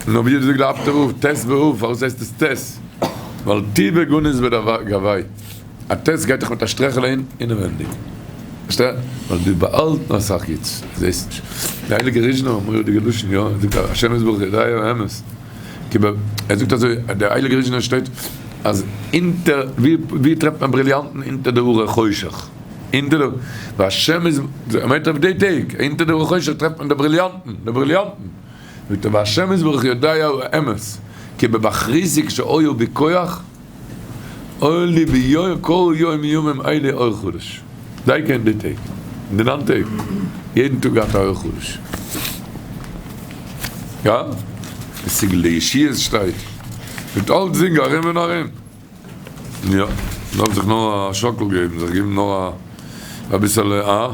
נאר ווי זאגט די אפטער רב, ט' באב, פארוואס הייסט עס ט'? ווייל ט' בגנות בגבי, א ט' גייט דאך מיט א שטרעכעלע אינעווענדיג, פארשטייט? ווייל דו באהאלטן אסאך גוטס, זעסט נישט. די הייליגע ריזשינער האבן מורא'דיגע לשון, יא, ער זאגט השם יתברך יודע האמת, כי ב, ער זאגט אזוי, דער הייליגער ריזשינער שטייט אז אונטער, ווי טרעפט מען בריליאנטן? אונטער די הרי חושך. אונטער די, והשם איז, ער מיינט אויף די טעג, אונטער די הרי חושך טרעפט מען די בריליאנטן, די בריליאנטן. זאגט ער והשם יתברך יודע האמת, כי בבחריזי כשהיו בכח, אוי לי ביום כל יום מימים אלה אור חדש. דייקא אין די טעג, אין די ניין טעג, יעדן טאג געהאט א אור חדש. יא? עס איז לישיעות שטייט, מיט אלצדינג ארום און ארום. יא, מ'דארף זיך נאר א שאקל געבן, זיך געבן נאר א אביסעלע א.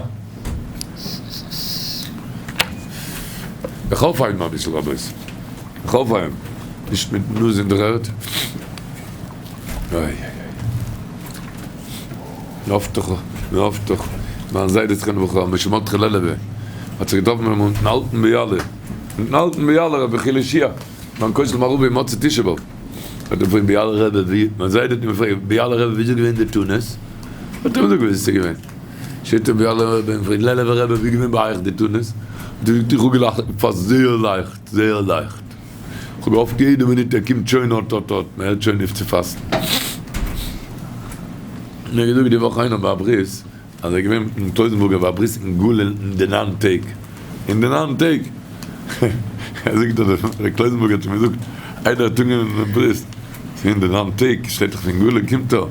זיך אויפהייבן אביסל רבותי, זיך אויפהייבן, נישט מיטן נאז אין דער ערד. איי איי איי. מ'האפט דאך, מ'האפט דאך, מיין זיידע זכרונו לברכה, משה מרדכי לעלובער, האט זיך געטראפן מיטן אלטן ביאלער, מיטן אלטן ביאלער רבי יחיאל ישעי', ביים כותל מערבי מוצאי תשעה באב, האט ער געפרעגט ביאלער רבי ווי, מיין זיידע האט אים געפרעגט, ביאלער רבי ווי איז געווען די תענית? האט ער אים געזאגט ווי עס איז געווען. שפעטער ביאלער רבי אים געפרעגט, לעלובער רבי ווי איז געווען ביי אייך די תענית? האט ער געזאגט, איך האב געלאכט פאר זייער לייכט, זייער לייכט. איך האב געהאפט יעדע מינוט ער קומט שוין אט אט אט, מען הערט שוין אויף צו פאסטן. מיר האט געזאגט די וואך איינער ביי א ברית, אז ער איז געווען מיטן קלויזענבורגער ביי א ברית אין גליל אין די ניין טעג, אין די ניין טעג, ער זאגט אז דער קלויזענבורגער האט אים געזאגט איידער ער האט אנגענומען דעם ברית, ס'איז אין די ניין טעג, שטייט דאך פון גליל קומט ער,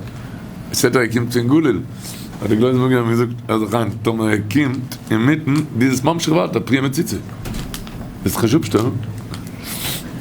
עס שטייט דאך ער קומט פון גליל, האט דער קלויזענבורגער אים געזאגט הער זיך איין, טאמער ער קומט אינמיטן, דו זאלסט ממשיך ווייטער פריעה מציצה, וועסט זיך נישט אפשטעלן.